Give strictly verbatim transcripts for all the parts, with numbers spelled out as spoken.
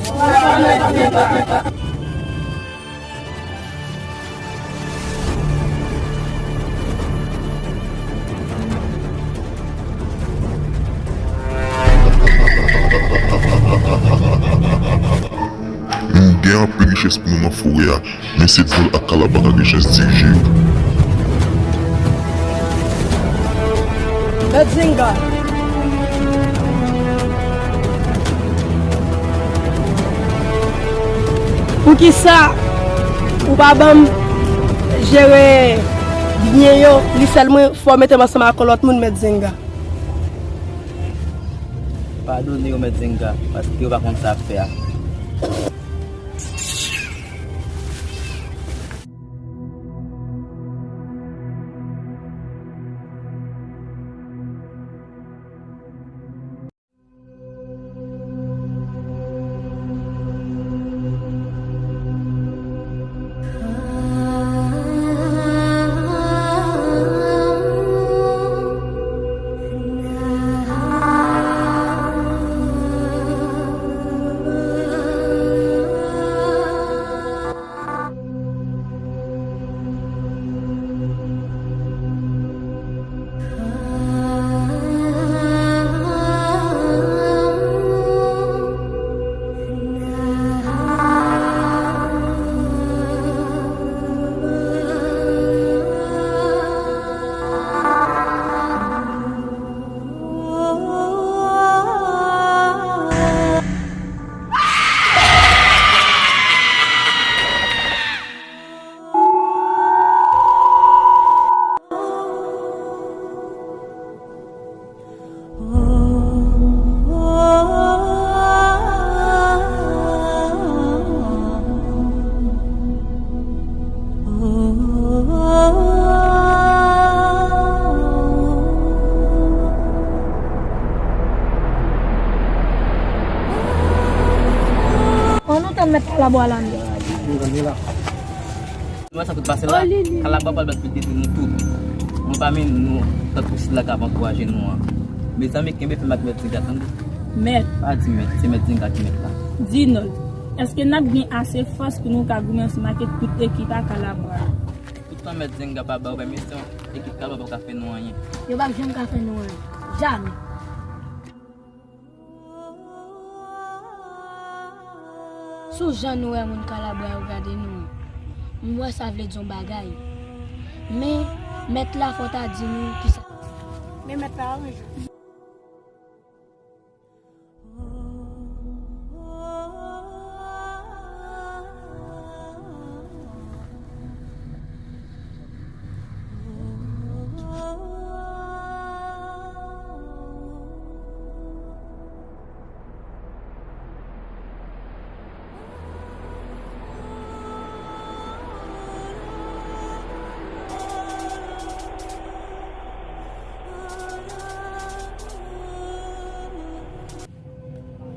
Nou gen anpil richès pou nou nan forè a, men se Dizòl ak Kalabwa k ap gen chans dirije yo. Mèt Zenga. Poukisa ou pa ban m jere byen yo? Li sèl mwen, fò w mete m ansanm ak yon lòt moun, Mèt Zenga. Padone yo, Mèt Zenga, paske yo pa konn sa y ap fè a. An nou tann mèt Kalabwa la menm. Nou wè sa k ap pase la? Kalabwa pral bat pou detwi nou tout. Mwen pami nou, tankou sila k ap ankouraje nou an. Mezanmi, kenbe fèm ak Mèt Zenga, tande? Mèt. Pa di mèt, se Mèt Zenga ki mèt la. Dinòl, èske n ap gen ase fòs pou nou ka goumen ansanm ak tout ekip a Kalabwa a? Poutan Mèt Zenga pa ba w pèmisyon, ekip Kalabwa pa ka fè nou anyen. Yo p ap janm ka fè nou anyen. Jamè. Sou jan nou wè moun Kalabwa yo gade nou an, m wè sa vle di yon bagay. Men, mèt la fò ta di nou kisa. Men mèt la, wi.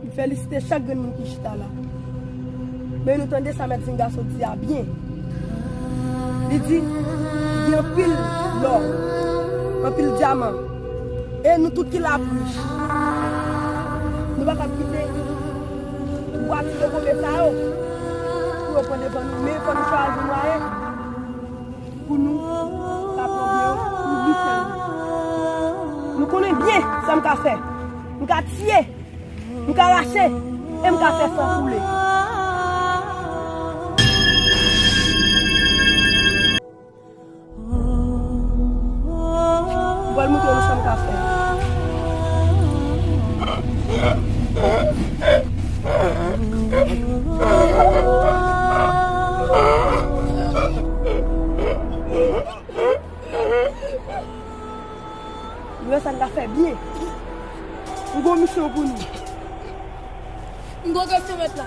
M felisite chak grenn moun ki chita la. Men nou tande sa Mèt Zenga sot di a byen. Li di, gen anpil lò, anpil dyaman. E nou tout ki la ap rich. Nou pa kab kite pou atire kòve sa yo, pou yo pran devan nou. Men fò nou chwazi mwayen pou nou ka pran byen yo, pou nou glise yo. Nou konnen byen sa m ka fè. M ka tiye, m ka rache, e m ka fè san koule. M pral montre nou sa m ka fè. Nou wè sa n ka fè byen. M gon misyon pou nou. M gon misyon mèt la.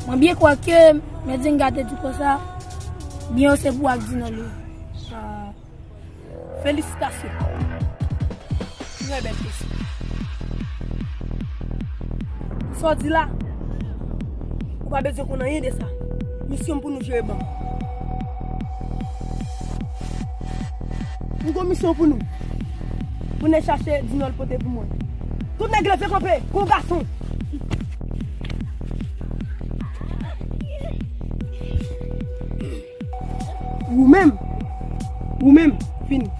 Mwen byen kwè ke Mèt Zenga te di konsa, byen yo se pou ak Dinòl yo. Ah. Felisitasyon. Trè bèl kesyon. Sa w di la, ou pa bezwen konn anyen de sa. Misyon m pou nou jere ban m. M gon misyon pou nou. Pou n al chache Dinòl pote pou mwen. Tout nèg leve kanpe, kou gason. Ou menm, ou menm, fini.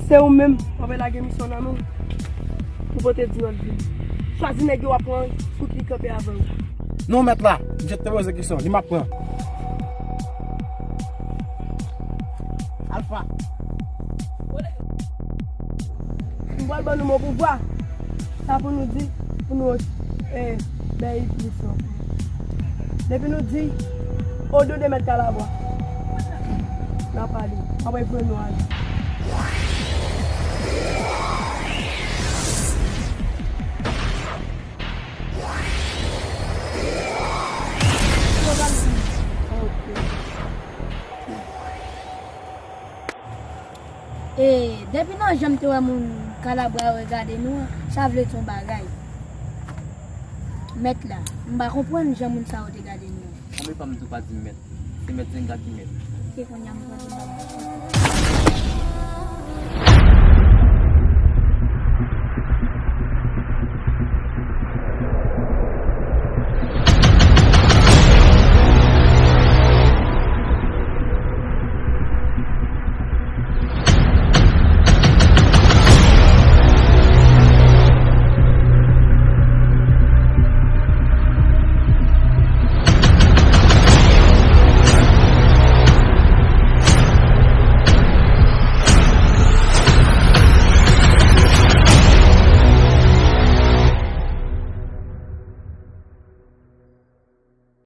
Se ou menm, w ap lage misyon nan men w. Ou pote di lòt vin. Chwazi nèg yo w ap pran, fout li kanpe avè w. Non, mèt la, m jis te poze kesyon, li m ap pran. Alfa. M pral ban nou mo pouvwa. Sa pou nou di, pou nou, eh, bay plis non. Depi nou di, Odo de mèt Kalabwa. N a pale. Apre pou nou ale. Ok. E, depi nan jan m te wè moun Kalabwa yo regade nou an, sa vle di yon bagay. Mèt la, m pa konprann jan moun sa yo te gade nou an. Konbyen fwa m di w pa di m mèt? Se mèt Zenga ki mèt. Ok, kounye a m tande m pa di.